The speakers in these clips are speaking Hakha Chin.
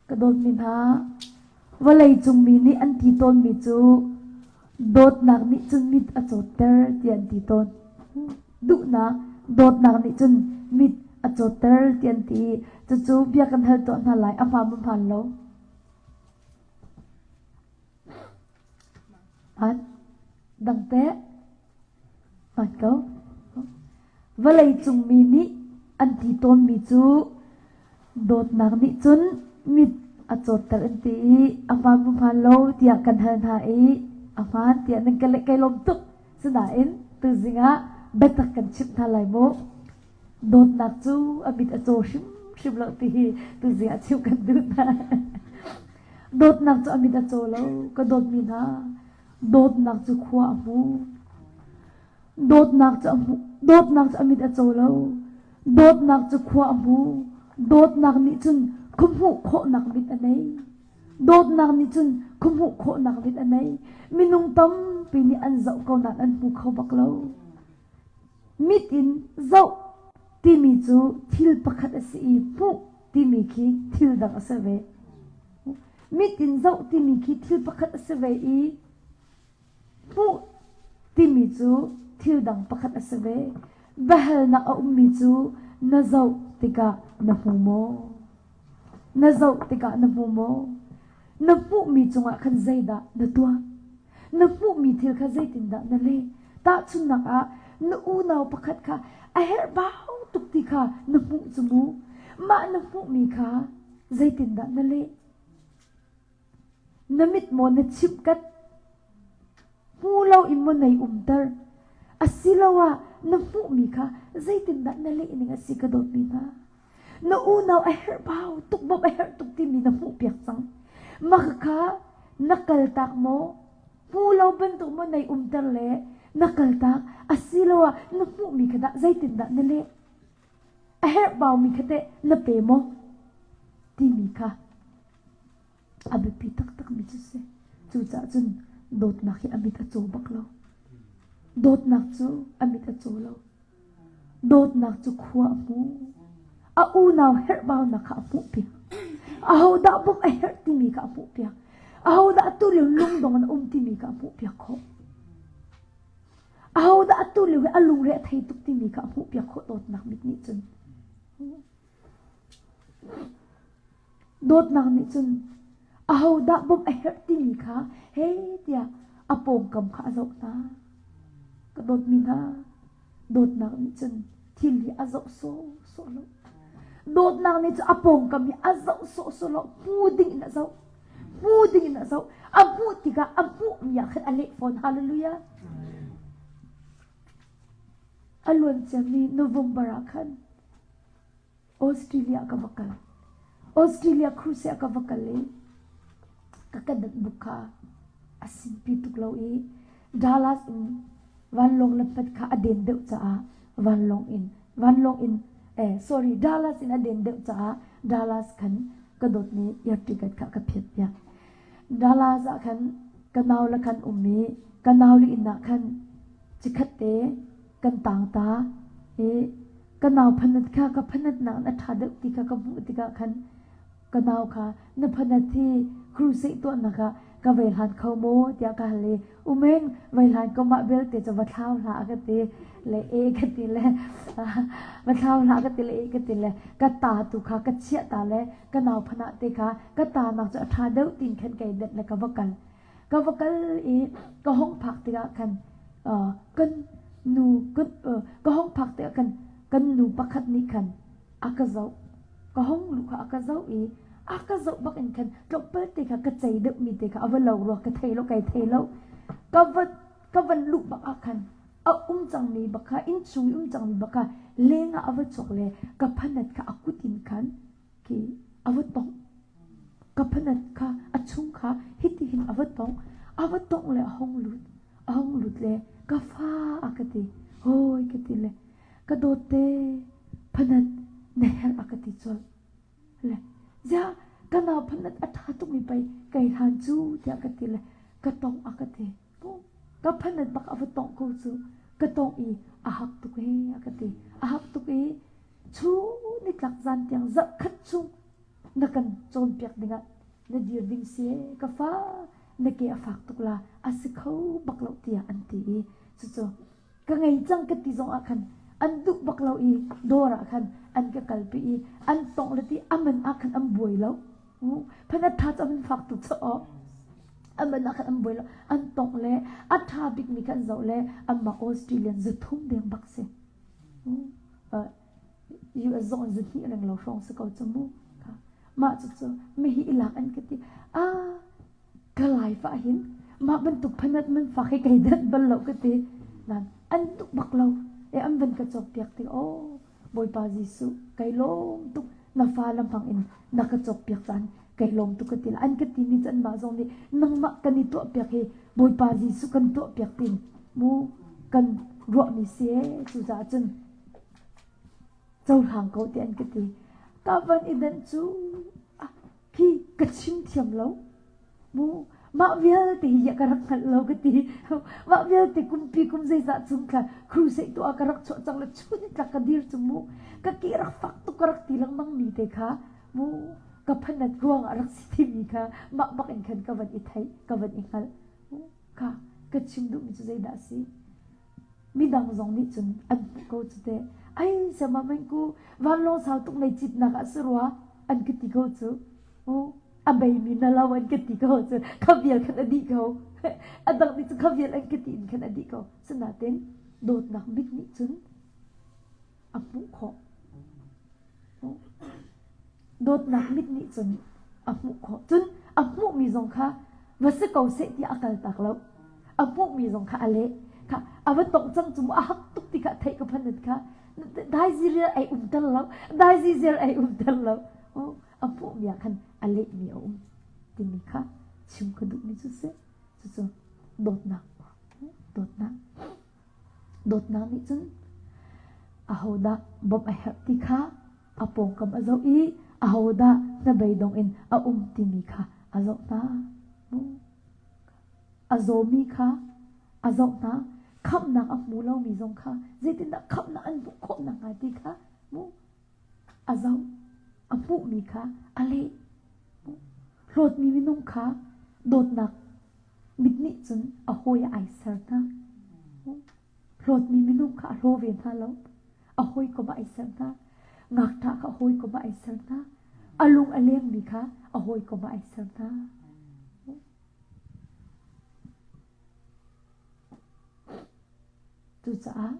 Ka dawtmi hna, vawleicung mi nih an ti tawnmi cu dawtnak nih cun mit a cawtter tiah an ti tawn. Duhnak, dawtnak nih cun mit a cawtter tiah an ti. Cucu bia kan hal tuah hna lai, a hmaan maw hmaan lo? Hmaan. Dang teh. Hmaan ko. Vawleicung mi nih an ti tawnmi cu dawtnak nih cun mit a cawtter an ti i a hmaan maw hmaan lo tiah kan hal hna i a hmaan tiah nan ka leh kai lawm tuk. Sinain tuzing ah biatak kan chimh hna lai mu. Dawtnak cu a mit a caw hrimhrim lo ti hi tuzing ah chimh kan duh hna. Dawtnak cu a mit a caw lo. Ka dawtmi hna, Dawtnak cu khua a hmu. Dawtnak cu a hmu. Dawtnak cu a mit a caw lo. Dawtnak cu khua a hmu. Dawtnak nih cun khuahmuh khawhnak mit a nei. Dawtnak nih cun khuahmuh khawhnak mit a nei. Minung tampi nih an zoh ko nain an hmu kho bak lo. Mit in zoh timi cu thil pakhat a si i hmuh timi khi thil dang a si ve. Mit in zoh timi khi thil pakhat a si ve i hmuh timi cu thil dang pakhat a si ve. Biahalnak a ummi cu na zoh tikah na hmu maw? Na zoh tikah na hmu maw? Na hmuhmi cungah khan zeidah na tuah? Na hmuhmi thil kha zeitindah na leh? Tahchunhnak ah, na unau pakhat kha a herhbau tuk ti kha na hmuh cu mu. Mah na hmuhmi kha zeitindah na leh? Na mit maw na chimh kat? Hmu lo in maw nei umter? Asiloah na hmuhmi kha zeitindah na leh ning a si ka dawtmi hna? Na unau a herhbau tuk bawmh a herh tuk timi na hmuhpiak cang. Mah kha na kaltak maw? Hmu lo bantuk maw nei umter le na kaltak asiloah na hmuhmi kha dah zeitindah na leh? A herhbaumi kha teh na pe maw? Timi kha a biapi taktakmi cu si. Cucaah cun dawtnak hi a mit a caw bak lo. Dawtnak cu a mit a caw lo. Dawtnak cu khua a hmu. A unau herhbaunak kha a hmuhpiak. Ahodah bawmh a herh timi kha a hmuhpiak. Ahodah atu lio lungdong in a um timi kha a hmuhpiak khawh. Ahodah atu lio hi a lungre a thei tuk timi kha a hmuhpiak khawh dawtnak mit nih cun. Dawtnak nih cun ahodah bawmh a herh timi kha hei tiah a pawngkam kha a zoh hna. Ka dawtmi hna, dawtnak nih cun thil hi a zoh sawhsawh lo. Dawtnak nih cun a pawngkam hi a zoh sawhsawh lo. Hmu ding in a zoh. Hmu ding in a zoh. A hmuh tikah a hmuhmi ah khan a leh fawn. Hallelujah. A luan ciami November ah khan Australia ka va kal. Australia cruise ah ka va kal i ka kadat buk kha a sinpi tuk lo i Dallas in vanlawng le hmat kha a den deuh caah vanlawng in vanlawng in eh sorry Dallas in a den deuh caah Dallas khan ka dawtmi air ticket kha ka phiat piak. Dallas ah khan ka nau le khan um i ka nau le inn ah khan chikhat te kan tang ta i ka nau phanat kha ka phanat nak a ṭha deuh ti kha ka hmuh tikah khan ka nau kha na phanat hi crusade tuahnak ah ka vei hlan kho maw tiah ka hal i umeng vei hlan ko mah belte cu va thlau hlah ka ti le e ka ti le va thlau hlah ka ti le e ka ti le ka ta tu kha ka chiah ta le ka nau phanah te kha ka ta nak cu a ṭha deuh tin khan kai det le ka va kal Ka va kal i ka hong phak tikah khan kan nu kan ka hong phak tikah khan kan nu pakhat nih khan a ka zoh. Ka hong luh kha a ka zoh i a ka zoh bak in khan tlawmpal te kha ka cei deuhmi te kha a va lo rua ka thei lo kai thei lo. Ka va ka van luh bak ah khan a um cangmi bak kha innchung i um cangmi bak kha leng ah a va chuak le ka phanat kha a kut in khan khi a va tongh. Ka phanat kha a chung kha hitihin a va tongh. A va tongh le a hung lut. A hung lut le ka fa a ka ti. Hawi ka ti le ka dawt te phanat na herh a ka ti colh. Le ziah ka nau phanat a ṭha tukmi pei kai hlan cu tiah ka ti le ka tongh a ka ti. Ka phanat bak a va tongh ko cu. Ka tongh i a hak tuk ee a ka ti. A hak tuk i chu nitlak zan tiang zarh khat chung. Na kan cawnpiak dingah na dir ding si ka fa na ke a fak tuk la a si kho bak lo tiah an ti i cucu ka ngei cang ka ti zong ah khan an duh bak lo i dawr ah khan an ka kalpi i an tongh le ti aman ah khan an buai lo phanat tha cu an fak tuk cu aw aman ah khan an buai lo an tongh le a tha bik mi khan zoh le anmah Australian zathum deng bak si US zong in zahnih reng lo hrawng si ko cu mu. Mah cucu mihi i lak an ka ti. Ah, ka life ah hin mah bantuk phanat man fak hi kai dat bal lo ka ti. Nan an duh bak lo. E an van ka cawk piak ti oh Bawipa Jesuh kai lawm tuk na fa lamhang in na ka cawk piak caan kai lawm tuk ka ti la an ka ti mi can mah zong nih nangmah kan i tuah piak hi Bawipa Jesuh kan tuah piak tin mu kan ruah mi si e cucaah cun cohlang ko ti an ka ti ka van i danh cu khi ka chim thiam lo mu mah vialte hi ka rak hngalh lo ka ti mah vialte kumpi kum zeizah chung kha crusade tuah ka rak chuah cang le chun tlak ka dir cu mu ka ki rak fak tuk ka rak ti lengmang mi te kha mu ka phanat ruang ah rak si timi kha mah bak in khan ka van i theih ka van i hngalh kha ka chim duhmi cu zeidah a si Midang zong nih cun an hmuh ko cu teh. Ai siama mengku vanlawng sau tuk nei citnak ah si rua an ka ti ko cu. A beimi na lo an ka ti ko cu. Kha vial khan a dih ko. A dang nih cu kha vial an ka ti in khan a dih ko. Sinain dawtnak bik nih cun a hmuh khawh. Dawtnak mit nih cun a hmuh khawh. Cun a hmuhmi zong kha va si ko seh tiah a kaltak lo. A hmuhmi zong kha a leh. Kha a va tongh cang cu mu a hak tuk ti kha theih ka phan kha daizi rial ai um ter lo. Daizi zel ai um ter lo. A hmuhmi ah khan a lehmi a um timi kha chim ka duhmi cu si. Cucu dawtnak. Dawtnak. Dawtnak nih cun ahodah bawmh a herh ti kha a pawngkam a zoh i ahodah hnabeidong in a um timi kha a zoh hna. A zawmi kha a zoh hna. Khamhnak a hmu lomi zong kha zeitindah khamhnak an hmuh khawh nakhnga ti kha mu a zoh. A hmuhmi kha a leh. Hlawtmi minung kha dawtnak Mit nih cun a hawi ah ai ser hna. Hlawtmi minung kha a hlaw ve hna lo. A hawikom ah ai ser hna. Ngakṭah kha a hawikom ah ai ser hna. A lung a lengmi kha a hawikom ah ai ser hna. Cucaah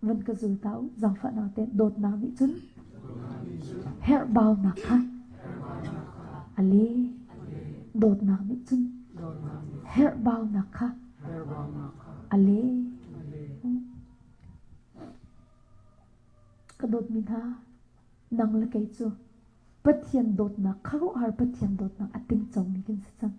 van ka zul ta u, zaangfahnak te dawtnak nih cun herhbaunak kha a le. Dawtnak nih cun herhbaunak kha a le. Ka dawtmi hna, nang le kei cu Pathian dawtnak, khuaruahhar Pathian dawtnak a tingcomi kan si cang.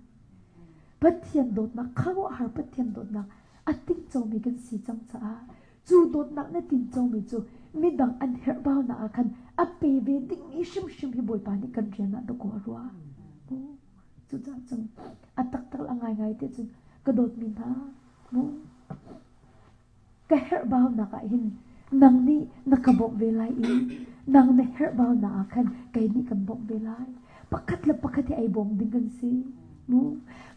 Pathian dawtnak, khuaruahhar Pathian dawtnak a tingcomi kan si cang caah cu dawtnak na tincomi cu midang an herhbaunak ah khan a pe ve dingmi hrimhrim hi Bawipa nih kan rian ah dakaw a ruah. Cucaah cun a taktak a ngaingai te cun ka dawtmi hna mu Ka herhbaunak ah hin nang nih na ka bawmh ve lai i nang na herhbaunak ah khan kei nih kan bawmh ve lai. Pakhat le pakhat hi ei bawm ding kan si. Mu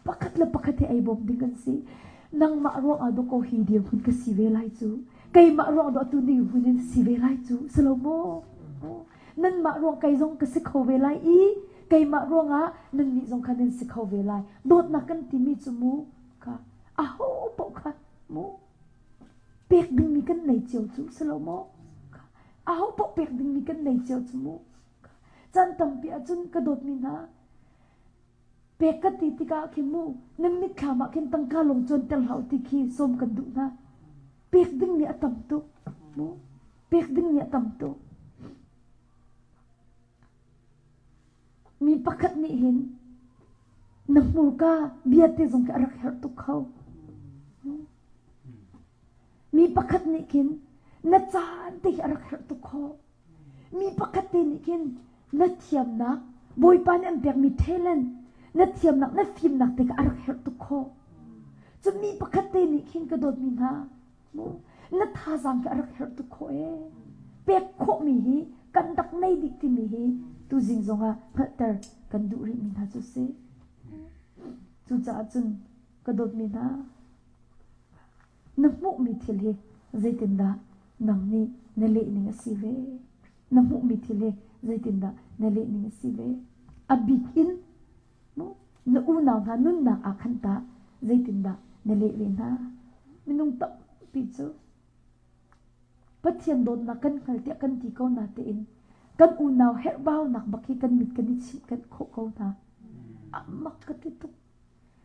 pakhat le pakhat hi ei bawm ding kan si. Nangmah ruang ah dawkaw hi dirhmun ka si ve lai cu. Keimah ruang dawh tu dirhmun in si ve lai cu. Si lo maw? Nanmah ruang kei zong ka si kho ve lai i keimah ruangah nannih zong kha nan si kho ve lai. Dawtnak kan timi cu mu kha aho paoh kha mu pek dingmi kan nei cio cu si lo maw aho paoh pek dingmi kan nei cio cu mu caan tampi ahcun ka dawtmi hna pek ka ti tikah khin mu nan mitthlam ah khin tangka lung cuanter hlah u ti khi sawm kan duh hna pek dingmi a tam tuk mu pek dingmi a tam tuk Mi pakhat nih hin na hmurka bia te zong khi a rak herh tuk kho. Mi pakhat nih khin na caan te hi a rak herh tuk kho. Mi pakhat te nih khin na thiamnak, Bawipa nih an pekmi talent, na thiamnak, na fimnak te kha a rak herh tuk kho. Cun mi pakhat te nih khin ka dawtmi hna, Na thazaang khi a rak herh tuk khawh ee. Pek khawhmi hi kan rak nei dih timi hi tutan. Tuzing zongah hngalhter kan duh rihmi hna cu si. Cucaah cun ka dawtmi hna, na hmuhmi thil hi zeitindah nang nih na leh ning a si ve? Na hmuhmi thil hi zeitindah na leh ning a si ve? A bik in na unau hna nunnak ah khan tah zeitindah na leh ve hna? Minung tampi cu Pathian dawtnak kan hngal tiah kan ti ko natein kan unau herhbaunak bak hi kan mit kan i chimh kan khawh ko hna. A mak ka ti tuk.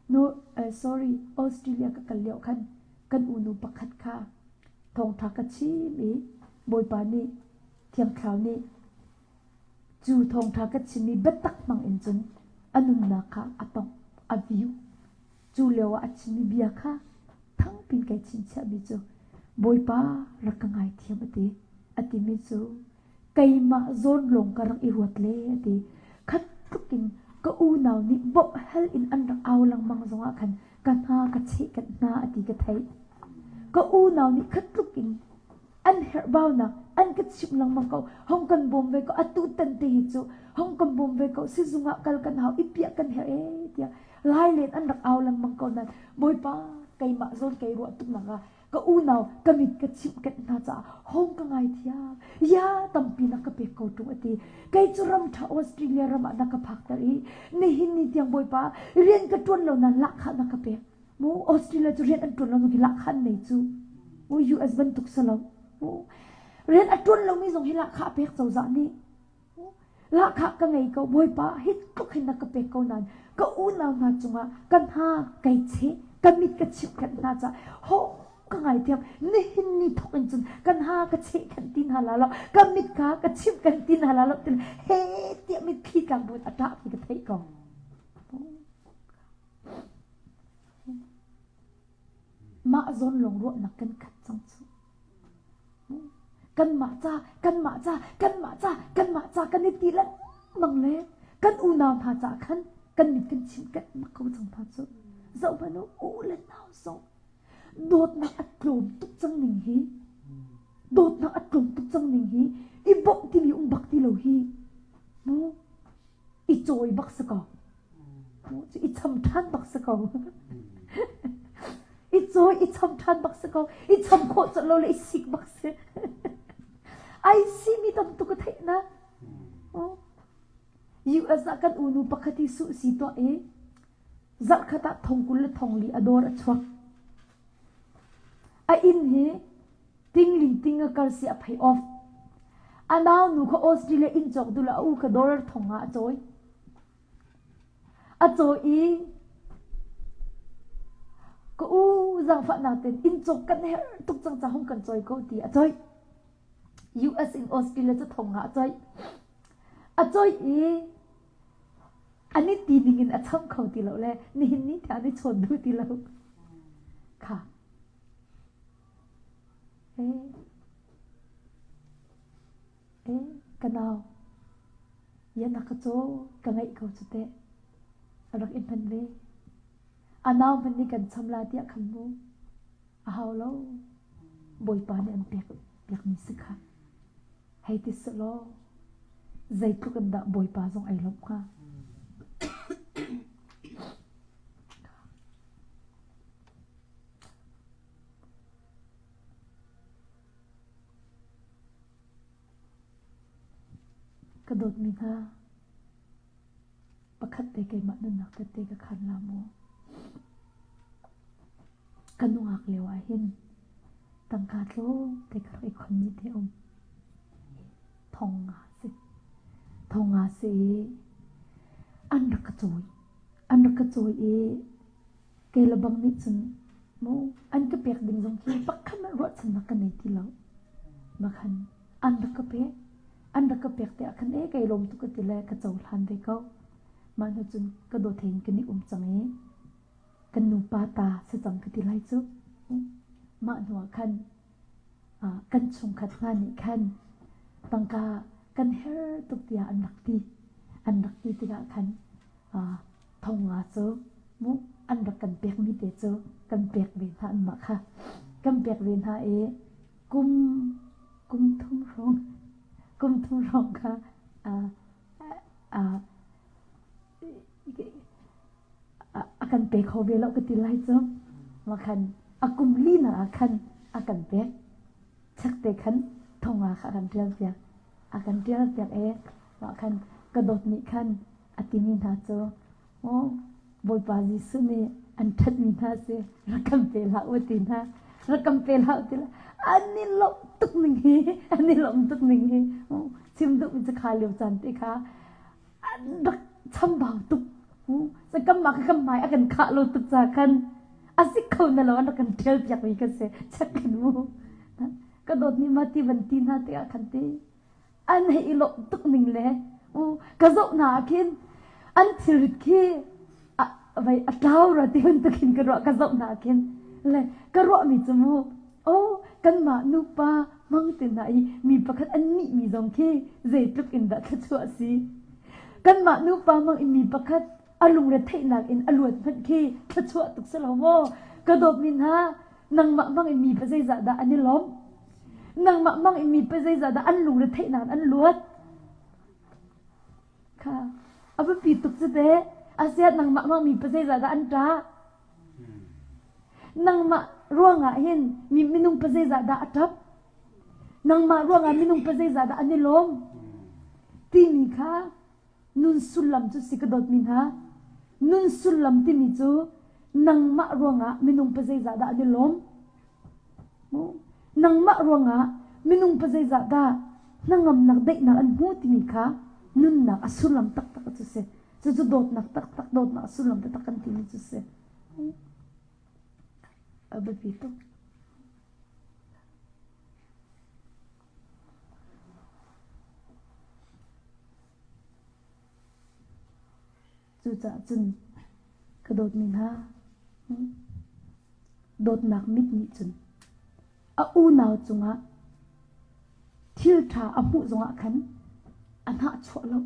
No, uh, sorry, Australia ka kal lio khan kan unu pakhat kha thawngtha ka chim i Bawipa nih Thiang Thlarau nih cu thawngtha ka chim i biatak hmang in cun a nunnak kha a tongh, a view. Cu lio ah a chimmi bia kha thangpin kai chinchiahmi cu Bawipa rak ka ngaithiam a ti. A timi cu keimah zawn lawng ka rak i ruat le a ti. Khat tluk in ka unau nih bawmh hal in an rak au lengmang zongah khan ka hna ka cheh kanh hna a ti ka theih. Ka unau nih khat tluk in an herhbaunak an ka chimh lengmang ko hong kan bawm ve ko atu tan te hi cu hong kan bawm ve ko sizung ah kal kan hau i piah kan herh ee tiah lai len an rak au lengmang ko nan bawipa keimah zawn kei ruah tuk nak ah ka unau ka mit ka chimh ket hna caah hong ka ngai thiam ya tampi na ka pek ko tung ati kei cu ram tha Australia ram ah na ka phak ter i nihin ni tiang bawipa rian ka tuan lo nan lahkhah na ka pek Mu Australia cu rian an ṭuan lo hi lahkhah an nei cu. Mu US bantuk si lo. Mu rian a ṭuan lomi zong hi lahkhah a pek cozah nih. Lahkhah ka ngei ko Bawipa hi tluk hin na ka pek ko nain ka unau hna cungah ka hna kai cheh ka mit ka chimh khenh hna caah hong ka ngaithiam nihin ni thok in cun kan ha ka cheh khenh ti hna la lo ka mit kha ka chimh khenh ti hna la lo ti he tiah mitthli tlang bu a ṭah ti ka theih ko. Mah zawn lawng ruahnak kan khat cang cu. Kanmah ca, kanmah ca, kanmah ca, kanmah ca kan i ti lengmang le kan unau hna ca khan kan mit kan chim kan mak ko cang hna cu. Zoh hmanh u, u le nau zong dawtnak a tlawm tuk cang ning hi dawtnak a tlawm tuk cang ning hi i bawmh timi um bak ti lo hi mu i cawi bak si ko i cham ṭhan bak si ko i cawi i cham ṭhan bak si ko i cham khawh colh lo le i sik bak si ai simi tam tuk ka theih na US ah kan unu pakhat hi su si tuah i zarhkhat ah thong 20 le thong li a dawr a chuak a inn hi Tingli ting a kar si a phei off. A nau nu kha Australia inn cawk dul a u kha dollar thong ah a cawi. A cawi i ka u zaangfahnak ten inn cawk kan herh tuk cang ca hung kan cawi ko ti a cawi. US in Australia cu thong ah a cawi. A cawi i an i ti ning in a cham kho ti lo le nihin ni tiang an i chawn duh ti lo. Kha. Ka nau, yan a ka caw, ka ngaih ko cu teh. A rak i hman ve. A nau hmanh nih kan cham la tiah khan mu. A hau lo. Bawipa nih an pek piakmi si kha. Hei ti selaw, zeitluk in dah Bawipa zong ai lawmh hnga. Ka dawtmi hna, pakhat te keimah nunnak tette ka khan la mu. Ka nungak lio ah hin tangka tlawm te ka rak i khonmi te um. Thong nga si. Thong nga si i an rak ka cawi. An rak ka cawi i Kei le bang nih cun mu an ka pek ding zong khi pakhat hmanh ruahchannak ka nei ti lo. Makhan an rak ka pek. An rak ka pek tiah khan e kei lawm tuk ka ti le ka cohlan ve ko. Mah hnu cun ka dawt he in kan i um cang i kan nupa ta si cang ka ti lai cu. Mah hnu ah khan kan chungkhat hna nih khan tangka kan herh tuk tiah an rak ti. An rak ti tikah khan thong nga cu mu an rak kan pekmi te cu kan pek ve hna anmah kha kan pek ve hna i kum kum thum hrawng kum thum hrawng kha. A kan pe kho ve lo ka ti lai cu. Mah khan a kum linak ah khan a kan pek. Chakte khan thonga kha a kan ṭial piak. A kan ṭial piak i mah khan ka dawt nih khan a timi hna cu maw Bawipa Jesuh nih an ṭhatmi hna si rak kan pe hlah u ti hna rak kan pe hlah u ti an i lawmh tuk ning hi an i lawmh tuk ning hi chim duhmi cu kha lio caan te kha an rak chambau tuk kanmah kha kan hmai a kan khah lo tuk ca khan a si kho na lo an rak kan ṭhial piak mi kan si check kan mu ka dawt ni ma ti van ti hna tikah khan ti an hei i lawmh tuk ning le u ka zoh hna ah khin an thilrit khi vai a tlau ra ti bantuk in ka ruah ka zoh hna ah khin le ka ruahmi cu mu oh kanmah nupa hmang te hna i mi pakhat an nih mi zong khi zeitluk in dah thluachuah a si kanmah nupa hmang in mi pakhat a lungre theihnak in a luat hmanh khi thluachuah tuk si lo maw ka dawtmi hna nangmah hmang in mi pa zeizah dah an i lawm Nangmah mang in mi pa zeizah dah an lungre theihnak an luat? Kha a biapi tuk cu te. Asiah nangmah mang mi pa zeizah dah an ṭah? Nangmah ruangah hin mi minung pa zeizah dah a ṭap? Nangmah ruangah minung pa zeizah dah an i lawm? Timi kha nun sullam cu si ka dawtmi hna. Nun sullam timi cu nangmah ruangah minung pa zeizah dah an i lawm? Nangmah ruangah minung pa zeizah dah hnangamnak daihnak an hmu timi kha nunnak a sullam taktak cu si. Cucu dawtnak taktak, dawtnak a sullam taktak kan timi cu si. A biapi tuk. Cucaah cun ka dawtmi hna, dawtnak mit nih cun a unau cungah thil ṭha a hmuh zongah khan a hnahchuah lo.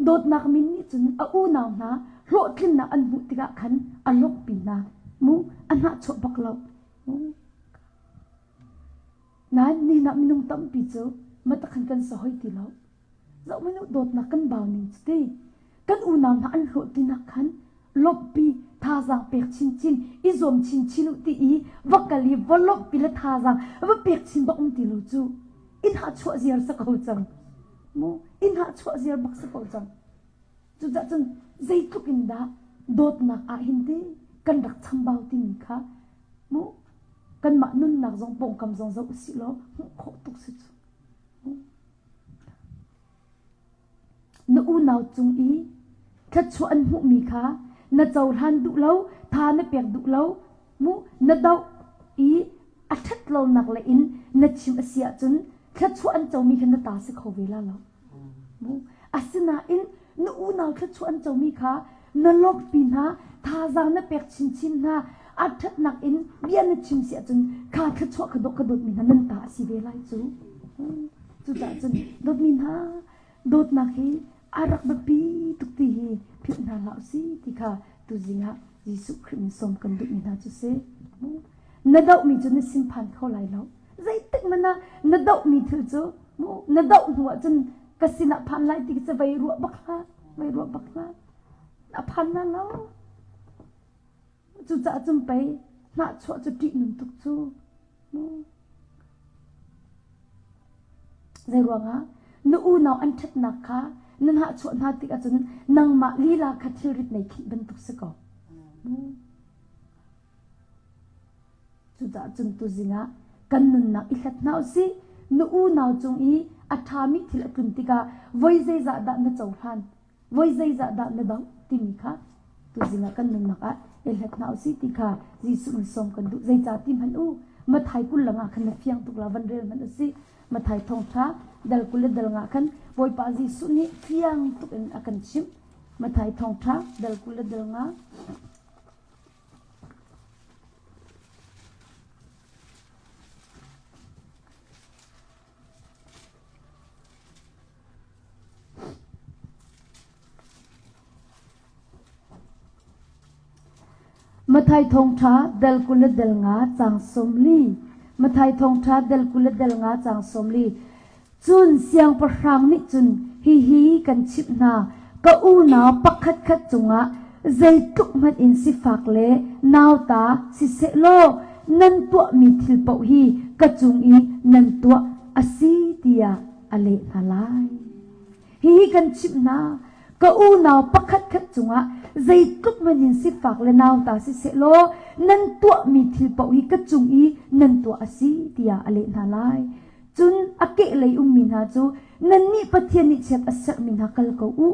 Dawtnak min nih cun a unau hna hlawhtlinnak an hmuh tikah khan a lawmhpi hna. Mu a hnahchuah bak lo. Nain nihin ah minung tampi cu matakhan kan si hoi ti lo. Zoh minung dawtnak kan bau ning cu ti. Kan unau hna an hlawhtlinak khan lawmhpi thazaang pek chinchin i zuam chinchin u ti i va kal i va lawmhpi le thazaang va pek chin bak um ti lo cu inn ah chuah ziar sa ko cang mu inn ah chuah ziar bak sa ko cang cucah cun zeitluk in dah dawtnak ah hin ti kan rak chambau timi kha mu kanmah nunnak zong pawngkam zong zoh usih law hmuh khawh tuk si cu Na unau cung i thluachuah an hmuhmi kha na cohlan duh lo, tha na pek duh lo, mu na doh i a ṭhat lonak lei in na chim a si ahcun thluachuah an comi kha na ta si kho ve la lo. Mu asinain na unau thluachuah an comi kha na lawmhpi hna, thazaang na pek chinchin hna, a ṭhatnak in bia na chim si ahcun kha thluachuah kha dawt ka dawtmi hna nan ta a si ve lai cu. Cucaah cun dawtmi hna dawtnak hi a rak biapi tuk ti hi philh hna hlah usih ti kha tuzing ah Jesuh Khrih min sawm kan duhmi hna cu si. Na dohmi cu na sin phan kho lai lo. Zeitik hmanh ah na dohmi thil cu na doh hnu ah cun ka sinah phan lai ti cu vei ruah bak hlah, vei ruah bak hlah. A phan na lo. Cucaah cun pei hnahchuah cu ṭihnung tuk cu. Zeiruangah na unau an ṭhatnak kha na hnahchuah hna tik ahcun nangmah lila kha thilrit nei khinh bantuk si ko. Cucaah cun tuzing ah kan nunnak i hlat hna usih. Na unau cung i a ṭhami thil a tlun tikah voi zeizah dah na cohlan? Voi zeizah dah na dongh timi kha tuzing ah kan nunnak ah i hlat hna usih ti kha Jesuh nih sawm kan duh. Zeicah ti hmanh u, Mathai 20 lang ah khan na fiang tuk la van rel hmanh usih. Mathai thawngṭha dal 20 le dal nga khan Bawipa Jesuh nih fiang tuk in a kan chimh. Mathai thawngṭha dal 20 le dal nga. Mathai thawngṭha dal 20 le dal nga caang 40. Mathai thawngṭha dal 20 le dal nga caang 40. Cun siangpahrang nih cun. Hihi kan chimh hna, ka unau pakhatkhat cungah zeitluk hmanh in sifak le nauta siseh law nan tuahmi thil paoh hi ka cung i nan tuah a si tiah a leh hna lai. Hihi kan chimh hna, ka unau pakhatkhat cungah zeitluk hmanh in sifak le nauta siseh law nan tuahmi thil paoh hi ka cung i nan tuah a si tiah a leh hna lai. Cun a kehlei ummi hna cu nannih Pathian nih chiat a serhmi hna kal ko u.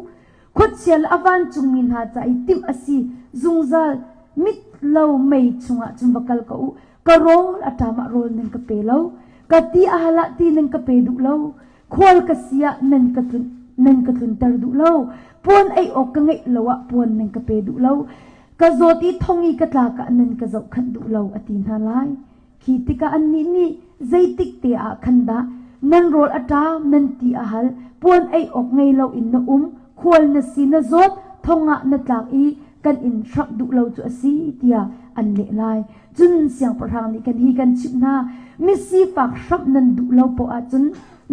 Khuachia le a vancungmi hna ca i timh a si zungzal mit lo mei chungah cun va kal ko u. Ka rawl a ṭam ah rawl nan ka pe lo. Ka ti a hal ah ti nan ka pe duh lo. Khual ka si ah nan ka tlun nan ka tlunter duh lo. Puan ei awk ka ngeih lo ah puan nan ka pe duh lo. Ka zawt i thong i ka tlak ah nan ka zohkhanh duh lo a ti hna lai. Khi tikah annih nih zeitik te ah khan dah nan rawl a ṭam nan ti a hal, puan ei awk ngei loin na um, khual na si na zawt, thong ah na tlak i kan in hramh duh lo cu a si tiah an leh lai. Cun siangpahrang nih kan hi kan chimh hna, misifak hramh nan duh lo poah ahcun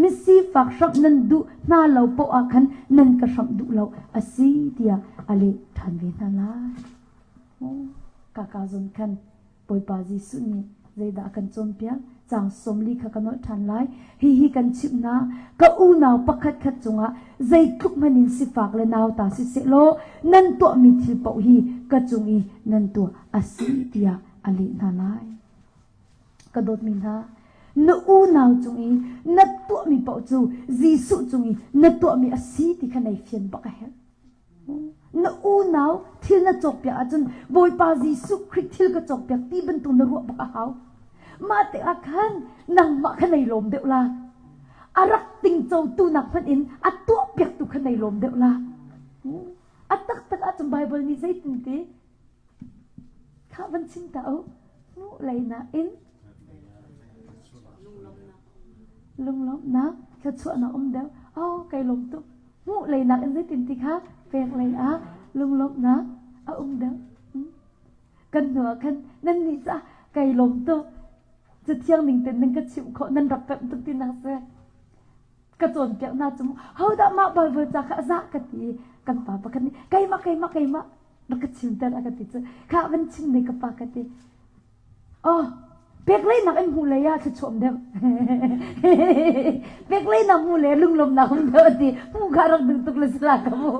misifak hramh nan duh hna lo poah ah khan nan ka hramh duh lo a si tiah a leh ṭhan ve hna lai. Kaka zon khan Bawipa Jesuh nih zeidah a kan cawnpiak? Caang 40 kha ka nolh ṭhan lai. Hihi kan chimh hna, ka unau pakhatkhat cungah zeitluk hmanh in sifak le nauta siseh law nan tuahmi thil paoh hi ka cung i nan tuah a si tiah a leh hna lai. Ka dawtmi hna, na unau cung i na tuahmi paoh cu Jesuh cung i na tuahmi a si ti kha nei fian bak a herh. Na unau thil na cawkpiak ahcun Bawipa Jesuh Khrih thil ka cawkpiak ti bantuk na ruah bak a hau. Mah tikah khan nangmah kha nei lawm deuh la. A rak tingcotu nak hmanh in a tuahpiaktu kha nei lawm deuh la. A taktak ahcun Bible nih zeitin ti? Kha van chim ta u. Hmuh lei nain lunglawmhnak thluachuahnak um deuh. Oh, kai lawm tuk. Hmuh lei nakin zeitin ti kha pek lei ah lunglawmhnak a um deuh. Kan hnu ah khan nan nih ca kai lawm tuk. Cathiang ning ten nan ka chimh khawh nan rak pemh tuk ti nak si. Ka cawnpiak hna cu hodah mah Bible ca kha a zah ka ti kan pa pakhat nih keimah keimah keimah rak ka chimter a ka ti cu kha van chim ne ka pa ka ti oh pek leinak in hmuh lei ah thluachuam deuh pek leinak hmuh le lunglawmnak um deuh ti hmuh kha rak duh tuk le sila ka mu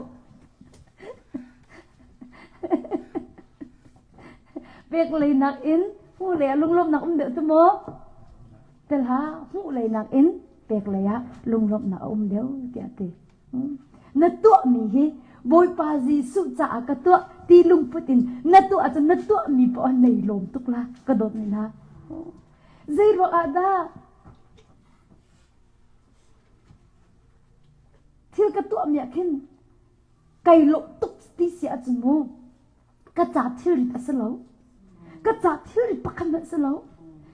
pek leinak in hmuh lei ah lunglawmnak um deuh tu maw tel ha hmuh leinak in pek lei ah lunglawmhnak a um deuh tiah ti Na tuahmi hi Bawipa Jesuh caah ka tuah ti lungput in na tuah ahcun na tuahmi poah nei lawm tuk la ka dawt ni hna. Zei ruang ah dah thil ka tuahmi ah khin kai lawmh tuk ti si ahcun mu Ka ca thilrit a si lo. Ka ca thilrit pakhat hmanh si lo.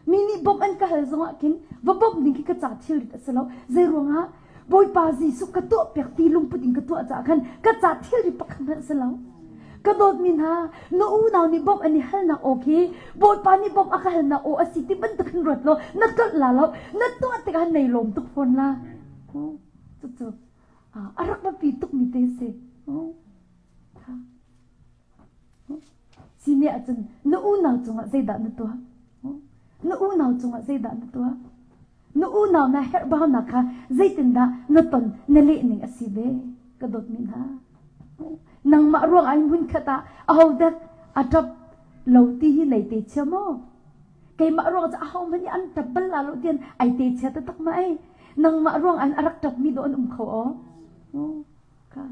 Mi nih bawmh an ka hal zongah khin va bawmh ding khi ka ca thilrit a si lo. Zei ruangah Bawipa Jesuh ka tuahpiak ti lungput in ka tuah caah khan ka ca thilrit pakhat hmanh si lo. Ka dawtmi hna, na unau nih bawmh an i halnak aw khi Bawipa nih bawmh a ka halnak aw a si ti bantuk hin ruat law na tlolh la lo. Na tuah tikah nei lawm tuk fawn la. Cucu a rak biapi tukmi te si. Sini ahcun na unau cungah zeidah na tuah? Na unau cungah zeidah na tuah? Na unau na herhbaunak kha zeitindah na ton na leh ning a si ve? Ka dawtmi hna. Nangmah ruang ah hmun khat ah ahodah a ṭap lo ti hi nei te chia maw? Keimah ruang cu ahohmanh nih an ṭap bal la lo tian ai te chia taktak ma ei. Nangmah ruang an a rak ṭapmi dawh an um kho aw. Kha.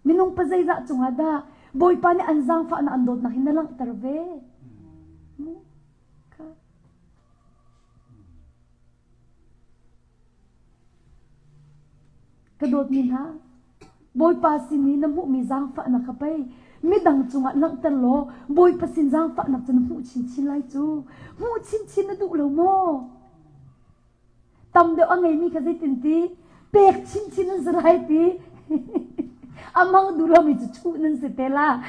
Minung pa zeizah cungah dah Bawipa nih an zaangfahnak an dawtnak hi na langhter ve? Kha. Ka dawtmi hna, Bawipa sin i na hmuhmi zaangfahnak kha pei midang cungah langhter law Bawipa sin zaangfahnak cu na hmuh chinchin lai cu. Hmuh chinchin na duh lo maw? Tam deuh a ngeimi kha zeitin ti? Pek chinchin an si lai ti. A mang duh lomi cu chuh nan si te la.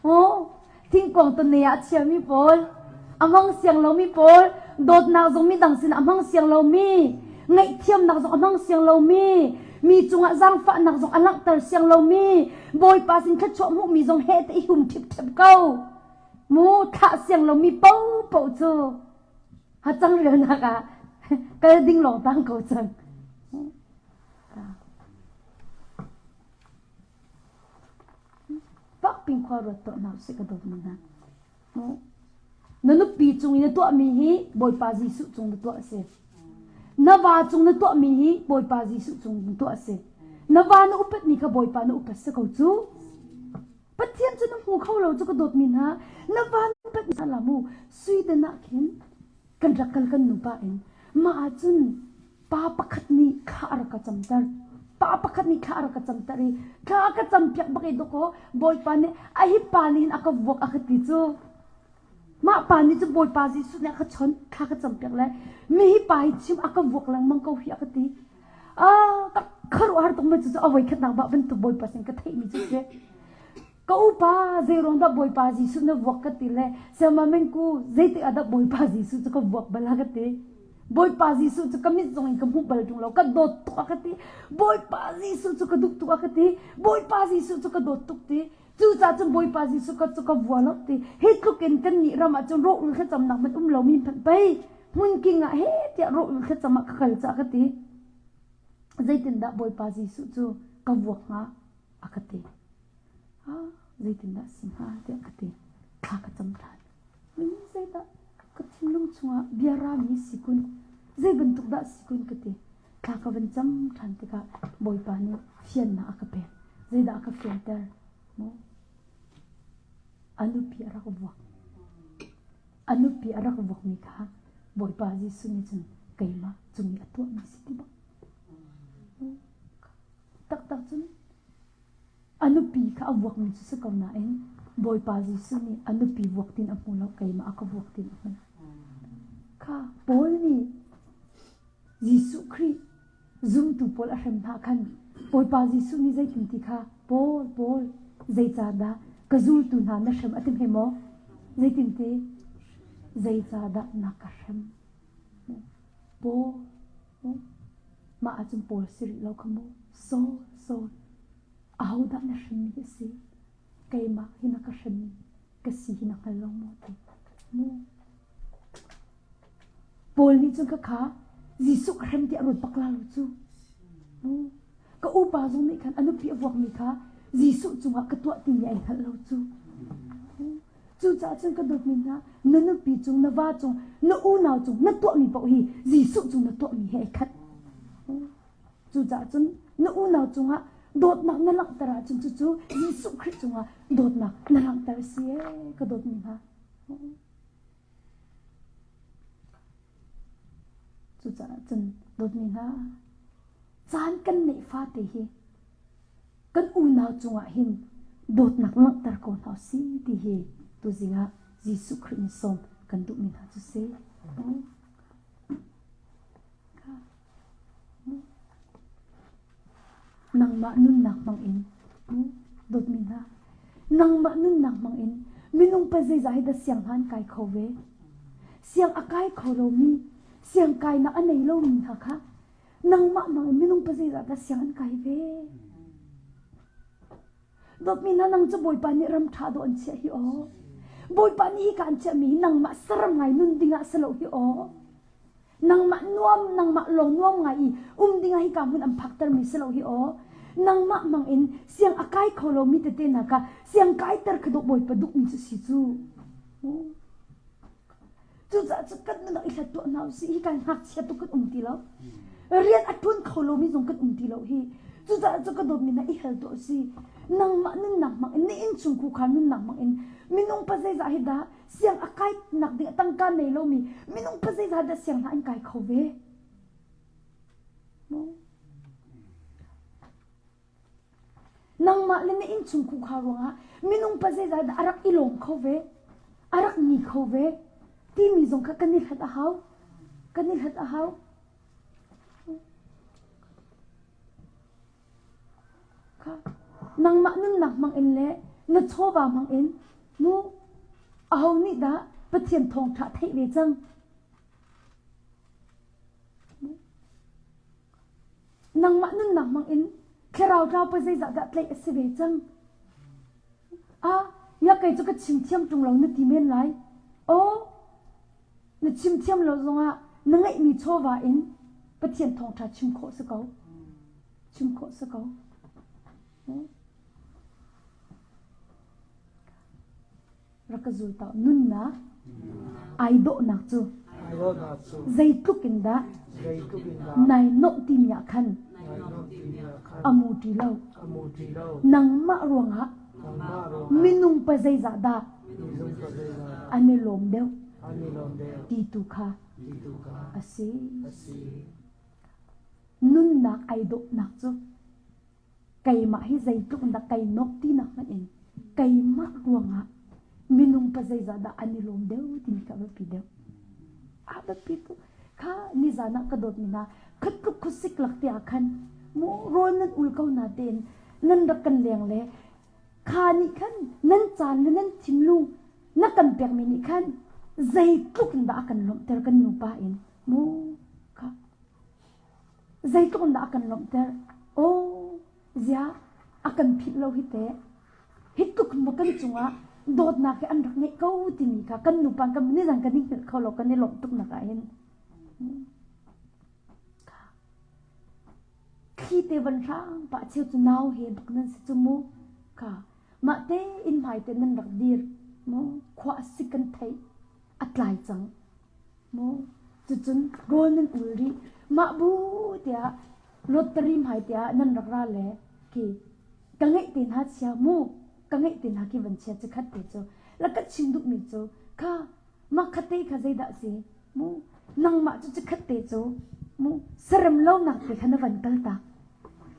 Oh, thingkuang tonne ah a chiami pawl, a hmang siang lomi pawl, dawtnak zong midang sin a hmang siang lomi, Ngaihthiamnak zong a hmang siang lomi, mi cungah zaangfahnak zong a langhter siang lomi, Bawipa sin thluachuah hmuhmi zong heh te i hum ṭhipṭhep ko. Mu thlah siang lomi paohpaoh cu hacang rialnak ah kal ding lawng tang ko cang. Pak ping khua ruat tuah hna usih ka dawt mi hna. Na nupi cung i na tuahmi hi Bawipa Jesuh cung na tuah a si. Na va cung na tuahmi hi Bawipa Jesuh cung na tuah a si. Na va na upatmi kha Bawipa na upat si ko cu. Pathian cu na hmu kho lo cu ka dawtmi hna. Na va na upatmi hna la mu. Sweden ah khin kan rak kal kan nupa in mah ahcun pa pakhat nih thla a rak ka camter pa pakhat nih thla a rak ka camter i thla a ka campiak bak i dawkaw bawipa nih a hi pa nih hin a ka vuak a ka ti cu mah pa nih cu bawipa Jesuh nih a ka chawnh thla ka campiak le mi hi pa hi chim a ka vuak lengmang ko hi a ka ti ah ka khuaruahhar tuk ma cu a voi khatnak bah bantuk bawipa sin ka theih mi cu si ka upa zeiruang dah bawipa Jesuh na vuak ka ti le siama mengku zeitik ah dah bawipa Jesuh cu ka vuak bal a ka ti Bawipa Jesuh cu ka mit zong in ka hmuh bal ṭung lo ka dawt tuk a ka ti Bawipa Jesuh cu ka duh tuk a ka ti Bawipa Jesuh cu ka dawt tuk ti cucaah cun Bawipa Jesuh ka cu ka vua lo ti hi tluk in kan nih ram ah cun rawh thlacamnak hmanh um lomi hmanh pei hmunking ah he tiah rawh thlacam ah ka kal cah ka ti zeitindah Bawipa Jesuh cu ka vuak hnga a ka ti ah zeitindah si hnga tiah ka ti thla ka cam ṭhan Min zeidah ka thinlung chungah bia rami si kun zei bantuk dah si kun ka ti thla ka van cam ṭhan tikah Bawipa nih fiannak a ka pek zeidah a ka fianter mu a nupi a rak vuak a nupi a rak vuakmi kha Bawipa Jesuh nih cun keimah cung i a tuahmi si ti bak taktak cun A nupi kha a vuakmi cu si ko nain Bawipa Jesuh nih a nupi vuak tin a hmu lo, keimah a ka vuak tin a hmu. Kha Paul nih Jesuh Khrih zumtu pawl a hrem hna khan Bawipa Jesuh nih zeitin ti kha Paul, Paul, zeicahdah ka zultu hna na hrem a ti hme maw? Zeitin ti? Zeicahdah na ka hrem? Paul, Mah ahcun Paul si rih lo kha mu. Saul, Saul, ahodah na hremmi hi a si? Keimah hi na ka hremmi ka si hi na hngal lo maw ti. Mu. Paul nih cun khakha Jesuh ka hrem tiah a ruat bak la lo cu. Mu. Ka upa zong nih khan a nupi a vuakmi kha Jesuh cungah ka tuah timi ai hngalh lo cu. Cucaah cun ka dawtmi hna, na nupi cung, na va cung, na unau cung na tuahmi paoh hi Jesuh cung na tuahmi he ai khat. Cucaah cun na unau cungah dawtnak na langhter ahcun cucu Jesuh Khrih cungah dawtnak na langhter a si ee ka dawtmi hna. Cucaah cun dawtmi hna, caan kan neih fate hi kan unau cungah hin dawtnak langhter ko hna usih ti hi tuzing ah Jesuh Khrih nih sawm kan duhmi hna cu si. Nangmah nunnak hmang in dawtmi hna nangmah nunnak hmang in minung pa zeizah hi dah siang hna an kai kho ve siang a kai kho lomi siang kainak a nei lomi hna kha Nangmah mang in minung pa zeizah dah siang an kai ve? Dawtmi hna nang cu Bawipa nih ram ṭha dawh an chiah hi aw. Bawipa nih hi ka an chiahmi hi nangmah saram ngai nun dingah si lo hi aw. Nangmah nuam, nangmah lawng nuam ngai i um dingah hi ka hmun an phaktermi si lo hi aw. Nangmah mang in siang a kai kho lomi tete hna kha siang kaiter kha dawh Bawipa duhmi cu si cu. Cucaah cu kan nunnak i hlat tuah hna usih hi kan ngakchia tuk kan um ti lo. Rian a ṭuan kho lomi zong kan um ti lo hi. Cucaah cu ka dawtmi hna i hal tuah usih. Nangmah nunnak hmang in na innchung khukhar nunnak hmang in minung pa zeizah hi dah siang a kai nak ding tangka nei lomi minung pa zeizah dah siang hna an kai kho ve? Nangmah le na innchung khukha ruangah minung pa zeizah dah a rak i lawm kho ve, a rak ni kho ve timi zong kha kan i hlat a hau. Kan i hlat a hau. Kha nangmah nunnak hmang in le na chawva hmang in mu aho nih dah Pathian thawngṭha theih ve cang? Nangmah nunnak hmang in thlarau tlau pa zeizah dah tlaih a si ve cang? Ah, ya kei cu ka chim thiam ṭung lo na ti men lai. Aw, na chim thiam lo zongah na ngeihmi chawva in Pathian thawngṭha chim khawh si ko. Chim khawh si ko. Rak ka zul tau nunnak ai dawhnak cu zeitluk in dah nai nomh timi ah khan a mu ti lo. Nangmah ruangah minung pa zeizah dah an i lawm deuh ti tu kha a si. Nunnak ai dawhnak cu keimah hi zeitluk in dah kai nok tinak hmanh in keimah ruangah minung pa zeizah dah an i lawm deuh timi kha a biapi deuh. A biapi tuk. Kha nizan ah ka dawtmi hna khatluk khuasik lak te ah khan mu rawl nan ul ko na tein nan rak kan leng le kha nih khan nan caan le nan thinlung na kan pekmi nih khan zeitluk in dah a kan lawmhter kan nupa in mu kha Zeitluk in dah a kan lawmhter. Aw, ziah a kan philh lo hi teh. Hi tluk maw kan cungah dawtnak hi an rak ngeih ko timi kha kan nupa kan nizan kan i hngilh kho lo kan i lawmh tuk nak ah hin. Thli te van hrang pah cheu cu nau he bak nan si cu mu. Kha mah te inn hmai te nan rak dir mu khua a sik kan theih a tlai cang. Mu cucun rawl nan ul rih. Mah bu tiah lottery hmai tiah nan rak ra le khi ka ngeih te hna chia mu ka ngeih te hna khi van chia chikhat te cu la ka chim duhmi cu kha mah khat te kha zeidah si mu nangmah cu chikhat te cu mu serem lonak te kha na van kal tak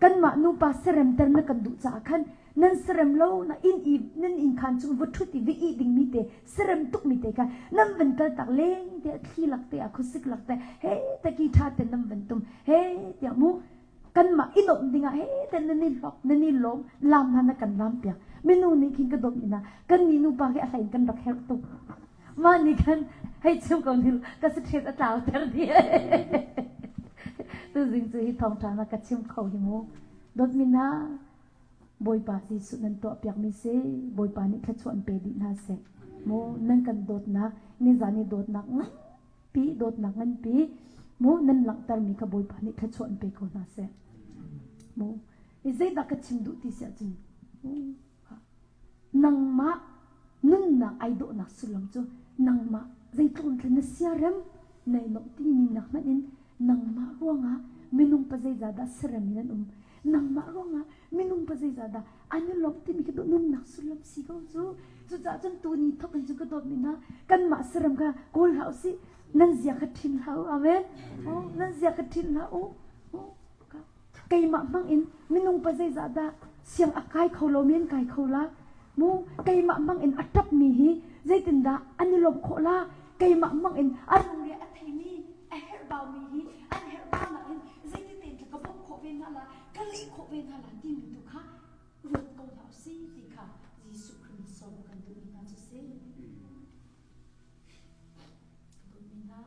Kanmah nupa seremter na kan duh caah khan nan serem lo na inn i nan inn khaan chung va ṭhut i va ih dingmi te serem tukmi te kha nan van kal tak leng te thli lak te ah khuasik lak te he te ki ṭha te nan van tum he tiah mu kanmah i nuamh dingah he te nan i hlok nan i lawm lam hna na kan lam piak minu nih khin ka dawt mi hna kan nih nupa hi a hlei in kan rak herh tuk Mah nih khan hei chim ko ni ka stress a tlau ter dih. Tuzing cu hi thawngṭha na ka chim kho hi mu. Dawtmi hna, Bawipa Jesuh nan tuahpiakmi si, Bawipa nih thluachuah an pe dih hna seh. Mu nan kan dawtnak, nizan i dawtnak nganpi, dawtnak nganpi, mu nan langhtermi kha Bawipa nih thluachuah an pe ko hna seh. Mu zeidah ka chim duh ti si ahcun, Nangmah nunnak ai dawhnak sullam cu nangmah zeitluk in na siarem nei nuamh timi nak hmanh in nangmah ruangah minung pa zeizah dah serem in an um nangmah ruangah minung pa zeizah dah an i lawmh timi khi nunnak sullam si ko cu cucaah cun tuni thok in cu ka dawtmi hna kanmah serem kha kawl hlah usih nan zia kha ṭhin hlah u amen oh nan zia kha ṭhin hlah u Keimah hmang in minung pa zeizah dah siang a kai kho lomi an kai kho la? Mu keimah hmang in a ṭapmi hi zeitindah an i lawmh khawh la? Keimah hmang in a lungre a theimi, a herhbaumi hi an herhbaunak in zeiti tein ka bawmh khawh ve hna la, ka leh khawh ve hna la timi tu kha ruat ko hna usih ti kha Jesuh Khrih nih sawm a kan duhmi hna cu si. Dawtmi hna,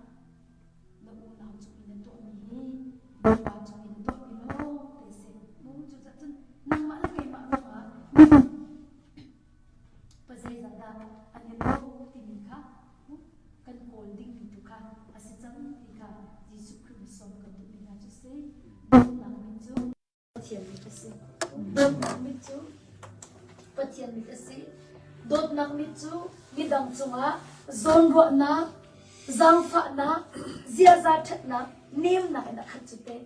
na unau cung i na tuahmi hi Bawipa cung i na tuahmi lawng te si. Mu cucaah cun nangmah le keimah ruangah pa zeizah dah an i lo timi kha kan kawl dingmi tu kha a si cang ti kha Jesuh Khrih nih sawm kan duhmi hna cu si. Dawtnak min cu Pathian mit a si. Dawtnak mit cu Pathian mit a si. Dawtnak mit cu midang cungah zawnruahnak, zaangfahnak, ziaza ṭhatnak, nemnak in a khat cu teh.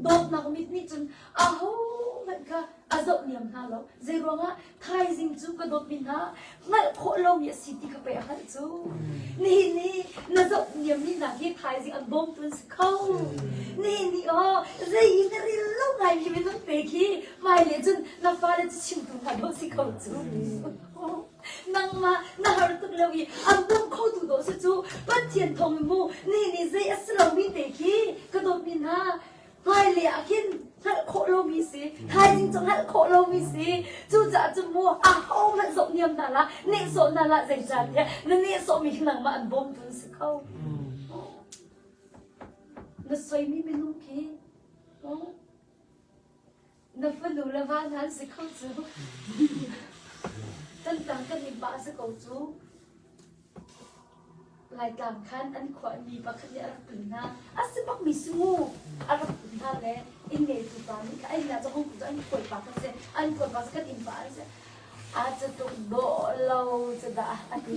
Dawtnak mit nih cun ahohmanh kha a zoh niam hna lo. Zeiruangah thaizing cu ka dawtmi hna hngalh khawh lomi a si ti kha pei a hngalh cu. Nihin ni na zoh niammi hna hi thaizing an bawmtu an si kho. Nihin ni aw zei i na ril lo ngaimi minung te khi hmailei cun na fale cu chimtu hna dawh si kho cu. Nangmah na har tuk lo i an bawm khotu dawh si cu Pathian thawng in mu nihin ni zei a si lomi te khi ka dawtmi hna Hmailei ah khin hngalh khawh lomi si, thaizing cu hngalh khawh lomi si. Cucaah cun mu ahohmanh zoh niam hna hlah, nehsawh hna hlah zeicahtiah na nehsawhmi khi nangmah an bawmtu an si kho. Na soimi minung khi. Na fanu le va hna an si kho cu. Tantang kan i pah si ko cu. Laitlang khan an khua mi pakhat nih a rak tlun hna. A si bak mi si mu. A rak tlun hna le inn ngeitu pa nih kha inn ah cu hong cu an khuai pa kan si. An khuai pa cu kan inn pa an si. A cu tuk dawh lo cu dah a ti.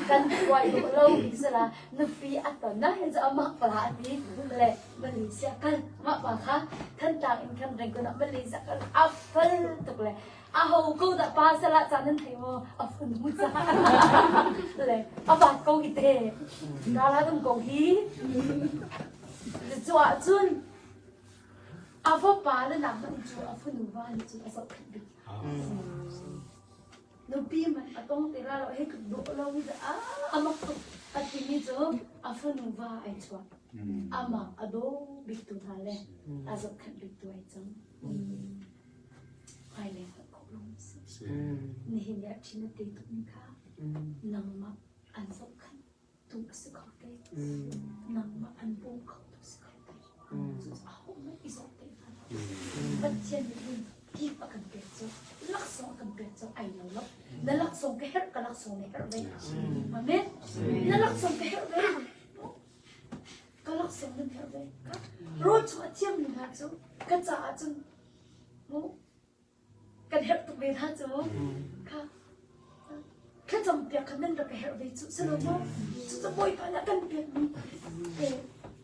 Kan khuai dawh lo mi si la nupi a ton na hin cu amah pa a ti. Le Malaysia kal mah pa kha Thantlang in khan Rangoon ah Malaysia kal a fal tuk le aho ko dah pa salah ca nan thei maw a fanu ca le a vat ko hi te rala dum ko hi cu ah cun a va pa le nak hmanh cu a fanu va nih cun a zohkhenh bik Nupi man a tong te la lo hei tluk dawh lo hi a a mak tuk a timi cu a fanu va ai chuah. Amah a daw bik tu hna le a zohkhenh bik tu ai cang. Hmailei hngalh khawh lo si. Nihin ni ah ṭhin a te tuk mi kha nangmah an zohkhenh tu a si kho te. Nangmah an bawm kho tu si kho te. Cu ahohmanh i zoh te hna lo. Pathian nih hin gift a kan pek cu laksawng a kan pek cu ai lo lo. Na laksawng ka herh ka laksawng na herh ve. Amen. Na laksawng ka herh ve. Ka laksawng nan herh ve. Rawl chung a thiammi hna cu ka caah cun mu kan herh tuk ve hna cu kha thlacam piak kha nan rak ka herh ve cu si lo maw cucu bawipa nih a kan pekmi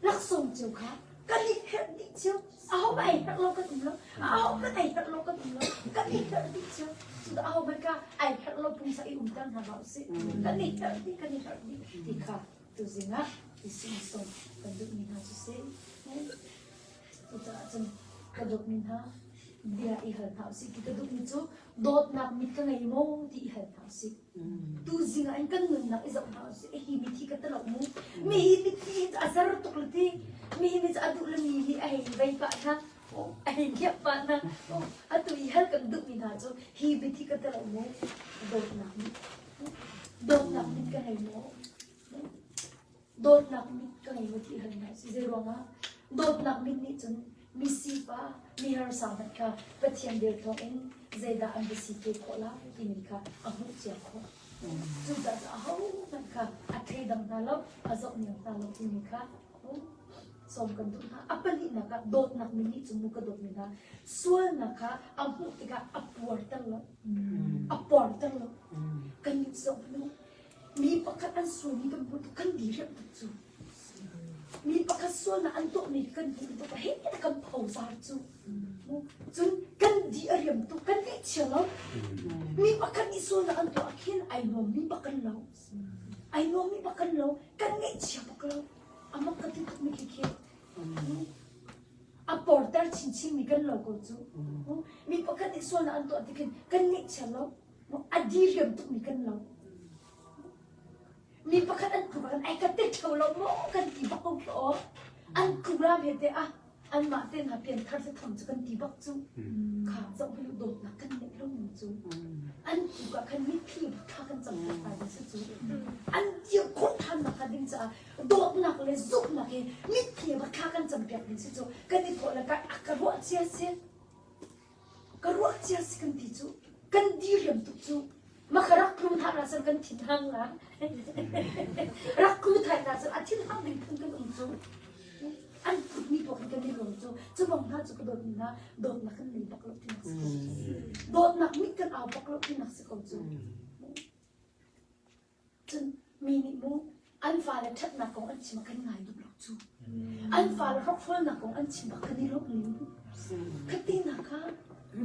laksawng cio kha kan i herh dih cio ahohmanh ai herh lo kan um lo ahohmanh ai herh lo kan um lo kan i herh dih cio cucu ahohmanh kha ai herh lo pungsa i umter hna hlah usih kan i herh dih kan i herh dih ti kha tuzing ah Jesuh sawm kan duhmi hna cu si Cucaah cun ka dawtmi hna, bia i hal hna usih ti ka duhmi cu dawtnak mit ka ngei maw ti i hal hna usih. Tuzing ah hin kan nunnak i zoh hna usih. Hi mithi ka ti lo mu. Mi hi mithi hi a zer tuk le ti. Mi hi mi cu a duh le mi hi a hei vei pah hna. A hei ngiap pah hna. Atu i hal kan duhmi hna cu hi mithi ka ti lo mu. Dawtnak mit. Dawtnak mit ka ngei maw? Dawtnak mit ka ngei maw ti hal hna usih. Zeiruangah? Dawtnak mit nih cun mi sifa, mi harsa hmanh kha Pathian vel thawngin zeidah an va si te khawh lai timi kha a hmuh cia khawh. Cucaah cun ahohmanh kha a thleidang hna lo, a zohniam hna lo timi kha sawm kan duh hna. A pahnihnak ah dawtnak mit nih cun mu ka dawtmi hna sualnak kha a hmuh tikah a puarter lo. A puarter lo. Kan nih zoh hmanh Mi pakhat an sualmi kan hmuh tuk kan diriamh tuk cu. Mi pakhat sualnak an tuahmi kan hmuh tuk hei a kan phozar cu. Cun kan di a riam tuk kan ngaihchia lo. Mi pakhat nih sualnak an tuah khin ai nuammi bak kan lo. Ai nuammi bak kan lo. Kan ngaihchia bak lo. Amak ka ti tuk mi khi khi. A porter chinchin mi kan lo ko cu. Mi pakhat nih sualnak an tuah tikhin kan ngaihchia lo. A diriam tukmi kan lo. Mi pakhat an tluk ah ai ka te ṭheo lo maw kan ti bak ko khi aw. An tluk ram he te ah anmah te hna pianthar se tham cu kan ti bak cu. Kha zoh hmanh u dawtnak kan neih lo ning cu. An tluk ah khan mitthli bak thla kan cam piak hna ding si cu. An dir khawh ṭhan nak hnga ding caah dawtnak le zumhnak he mitthli bak thla kan cam piak ding si cu. Kan i thawh le ka a ka ruah cia si. Ka ruah cia si kan ti cu kan diriam tuk cu maka rak tlu hna na cun kan thin hang la rak tlu thai na cun a thin hang ding phun kan um cu an put mi tuak kan i lawm cu cu bang hna cu ka dawt mi hna dawtnak kan nei bak lo tinak si ko dawtnak mit kan au bak lo tinak si ko cu Cun mi nih mu an fale ṭhatnak kong an chim ah kan ngai duh lo cu. An fale hrokhrolnak kong an chim ah kan i lawmh ning. Khatinak kha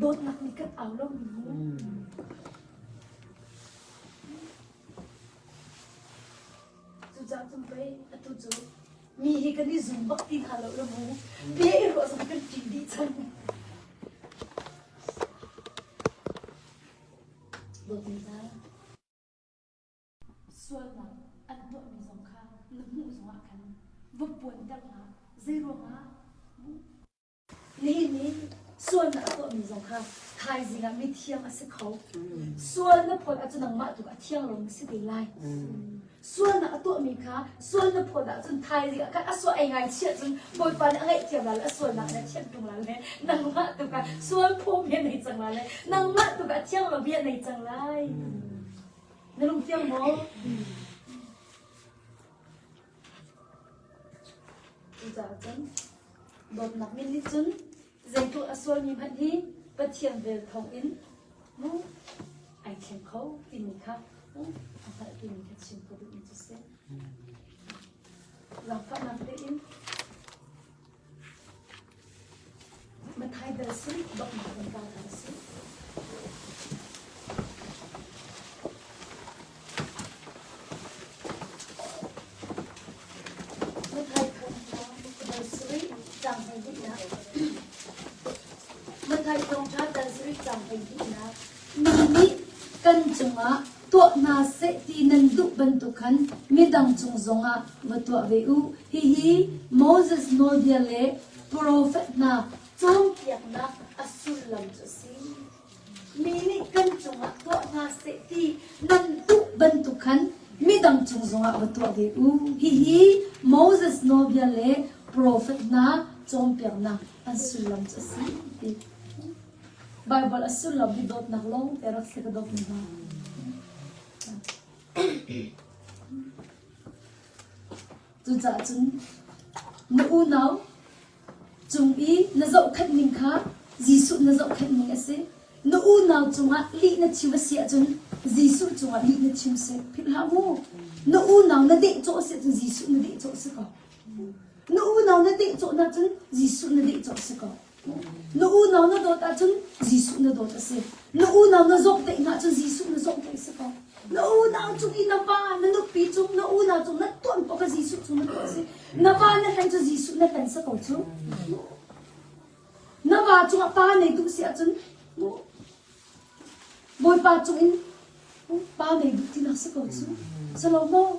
dawtnak nih kan au lo mi mu. Cucaah cun pei atu cu mi hi kan i zum bak ti hna lo la mu. Bia i ruah zong kan ṭih dih cang. Dawtmi hna, Sualnak an tuahmi zong kha na hmuh zongah khan va puanter hlah. Zeiruangah? Nihin i sualnak a tuahmi zong kha tha. Thaizing ah mithiang a si kho. Sual na phawt ahcun nangmah tu a thiang lo na si te lai. Sualnak a tuahmi kha sual na phawt ahcun thaizing ah khan a sual ai ngaichih ahcun Bawipa nih a ngaihthiam lai le a sualnak in a thianh ṭung lai le nangmah tu kha sual phawmi a nei cang lai le nangmah tu kha a thiang lomi a nei cang lai. Na lungfiang maw? Cucaah cun dawtnak min nih cun zeitluk a sualmi hmanh hi Pathian vel thawngin mu ai thleng kho timi kha a hngalh timi kha chim ka duhmi cu si. Zaangfahnak tein Mathai dal si donghnak kan ta ta si. Mathai thawngṭha dal sarih caang hleihnih Mathai thawngṭha dal sarih caang hleihnih Mi nih kan cungah tuah hna seh ti nan duh bantuk khan midang cung zongah va tuah ve u. Hihi Moses nawlbia le profet hna cawnpiaknak a sullam cu a si. Mi nih kan cungah tuah hna seh ti nan duh bantuk khan midang cung zongah va tuah ve u. Hihi Moses nawlbia le profet hna cawnpiaknak an sullam cu a si. Ti. Baibal a sullam hi dawtnak lawng te rak si ka dawtmi hna. Cucaah cun na unau cung i na zohkhenh ning kha Jesuh na zohkhenh ning a si. Na unau cungah lih na chim a si ahcun Jesuh cungah lih na chim si. Philh hlah mu. Na unau na dehcawh a si ahcun Jesuh na dehcawh si ko. Na unau na dehcawh cun Jesuh na dehcawh si ko. Na unau na dawt ahcun Jesuh na dawt a si. Na unau na zawmhtaih hna ahcun Jesuh na zawmhtaih a si ko. Na unau cung i na va, na nupi cung, na unau cung na tuan paoh kha Jesuh cung na tuah a si. Na va na hlen cu Jesuh na hlen si ko cu. Na va cungah pa nei duh si ahcun Bawipa cung in pa nei duh tinak si ko cu. Salo maw?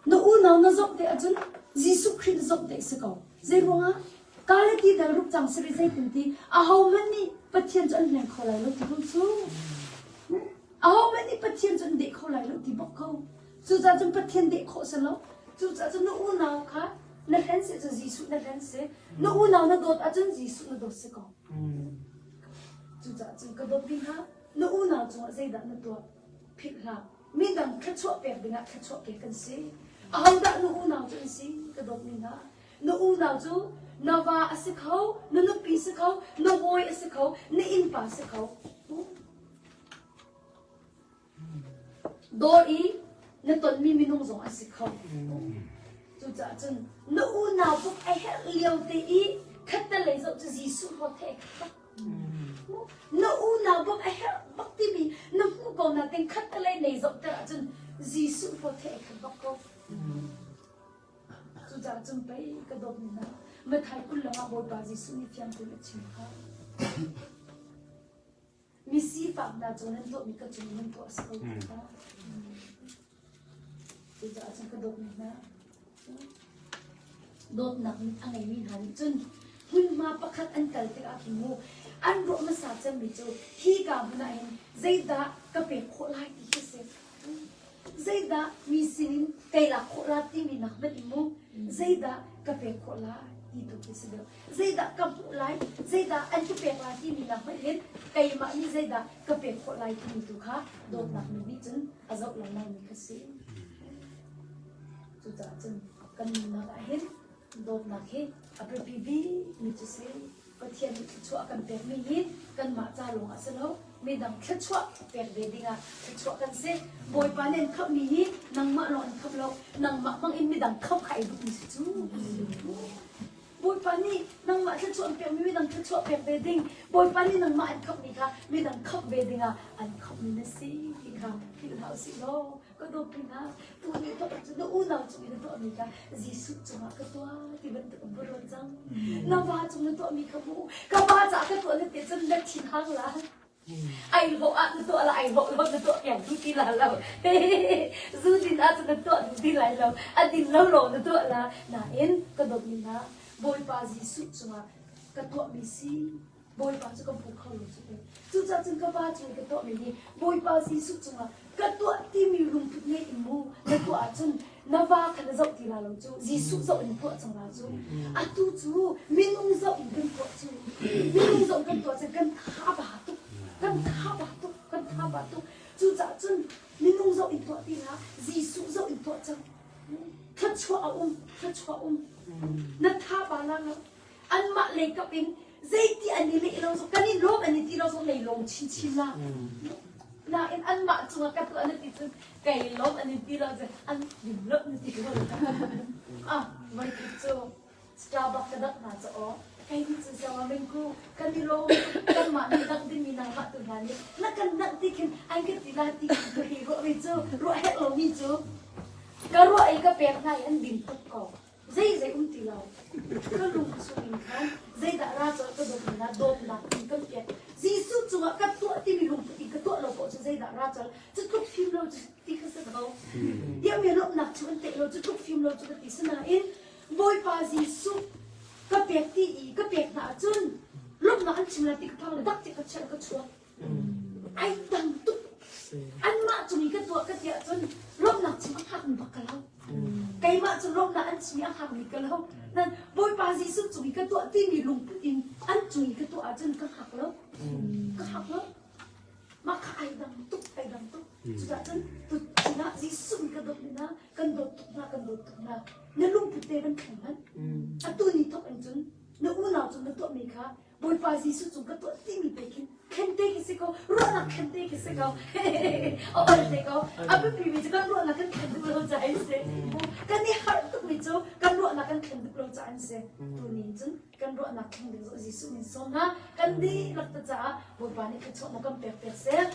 Na unau na zomh te ahcun Jesuh Khrih na zomh te si ko. Zei ruangah? Galati dal ruk cang siri zeitin ti ahohmanh nih Pathian cu an hleng kho lai lo ti ko cu. Ahohmanh nih Pathian cu an deh kho lai lo ti bak ko. Cucaah cun Pathian deh khawh si lo. Cucaah cun na unau kha na hlen si ahcun Jesuh na hlen si. Na unau na dawt ahcun Jesuh na dawt si ko. Cucaah cun ka dawt bik hna, na unau cungah zeidah na tuah? Philh hlah. Midang thluachuah pek dingah thluachuah pek kan si. Ahodah na unau cu an si? Ka dawtmi hna. Na unau cu na va a si kho, na nupi si kho, na hawi a si kho, na innpa a si kho. Dawr i na tonmi minung zong an si kho. Cucaah cun na unau buk a herh lio te i khattelei zoh cu Jesuh hlawt he khat Na unau bak a herh bak timi na hmuh ko na ting khattelei nei zohter ahcun Jesuh hlawt he khat bak ko. Cucaah cun pei ka dawtmi hna Mathai 20 lang ah Bawipa Jesuh nih fiang tein a chim kha. Mi sifak hna cung nan tuahmi ka cung nan tuah a si ko ti kha. Cucaah cun ka dawtmi hna dawtnak mit a ngeimi hna nih cun hmunhma pakhat an kal tikah khin mu an ruah hmasa cemmi cu hi ka hmun ah hin zeidah ka pek khawh lai ti khi si. Zeidah mi sinin kai lak khawh la timi nak hmanh in mu zeidah ka pek khawh la ti tu khi si deuh. Zeidah ka hmuh lai, zeidah an ka pek lai timi nak hmanh hin keimah nih zeidah ka pek khawh lai timi tu kha dawtnak mi nih cun a zoh lengmang mi kha si. Cucaah cun kan nunnak ah hin dawtnak hi a biapi bik mi cu si. Pathian nih thluachuah a kan pekmi hi kanmah ca lawng ah si lo, midang thluachuah pek ve dingah thluachuah kan si. Bawipa nih an khamhmi hi nangmah lawng an khamh lo, nangmah hmang in midang khamh kha ai duhmi si cu. Bawipa nih nangmah thluachuah an pekmi midang thluachuah pek ve ding, Bawipa nih nangmah an khamhmi kha midang khamh ve dingah an khamhmi na si ti kha philh hlah usih law ka dawtmi hna tu nih tuah cu na unau cung i na tuahmi kha Jesuh cungah ka tuah ti bantuk in ruat cang. Na va cung na tuahmi kha mu ka va caah ka tuah na ti cun na thin hang la. Ai hlawh ah na tuah la ai hlawh lo na tuah piak duh ti la lo. Zu din ah cun na tuah duh ti lai lo. A din lo lo na tuah la. Nain ka dawtmi hna Bawipa Jesuh cungah ka. Ka tuahmi si Bawipa cu ka hmu kho lo cu. Cucaah cun ka va cung i ka tuahmi hi Bawipa Jesuh cungah ka tuah timi lungput ngei in mu na tuah ahcun na va kha na zoh ti la lo cu Jesuh zoh in tuah cang la cu. Atu cu minung zoh in kan tuah cu. Minung zoh kan tuah cu kan tha ba tuk. Kan tha ba tuk. Kan tha ba tuk. Cucaah cun minung zoh in tuah ti la Jesuh zoh in tuah cang. Thluachuah a um. Thluachuah um. Na tha ba la lo. Anmah lei kap in zeiti an i leh lo zong kan i lawm an i ti lo zong nei lawm chinchin la. Nain anmah cungah ka tuah na ti cun kai lawm an i ti lo cun an lim lo na ti ko. Ah, voikhat cu Starbucks ka dangh hna cu aw. Kei nih cun siangwa mengku kan i lawm kanmah nih dangh dingmi nangmah tu hna nih na kan dangh ti khin an kan ti la ti khin ka hei ruah mi cu ruah herh lomi cu ka ruah i ka pek hna i an ding tuk ko. Zeizei um ti lo. Ka lung chung in khan zeidah ra colh ka dawt na dawtnak in kan pek. Jesuh cungah ka tuah timi lungput in ka tuah lo paoh cu zeidah ra colh cu tluk fim lo cu ti kha si ko. Tiah mi lawmhnak cu an teh lo cu tluk fim lo cu ka ti. Sinain Bawipa Jesuh ka pek ti i ka pek hna ahcun lawmhnak an chim lai ti ka phang le dak ti ka chiah ka chuak. Ai dang tuk. Anmah cung i ka tuah ka ti ahcun lawmhnak chim a hngakmi bak ka lo. Keimah cu lawmhnak an chim i a hngakmi ka lo. Nan Bawipa Jesuh cung i ka tuah timi lungput in an cung i ka tuah ahcun ka hngak lo. Ka hngak lo. Mah kha ai dang tuk, ai dang tuk. Cucaah cun tuchun ah Jesuh nih ka dawt hna, kan dawt tuk hna, kan dawt tuk hna. Na lungput te van thleng hmanh. Atu ni thawk in cun na unau cung na tuahmi kha Bawipa Jesuh cung ka tuah timi te khin thlen te khi si ko ruahnak thlen te khi si ko a ol te ko a biapi mi cu kan ruahnak kan thlen duh lo caah an si kan i harh tukmi cu kan ruahnak kan thlen duh lo caah an si tu ni cun kan ruahnak thleng ding cu Jesuh min sawm hna kan dihlak te caah Bawipa nih thluachuahnak kan pek pek seh.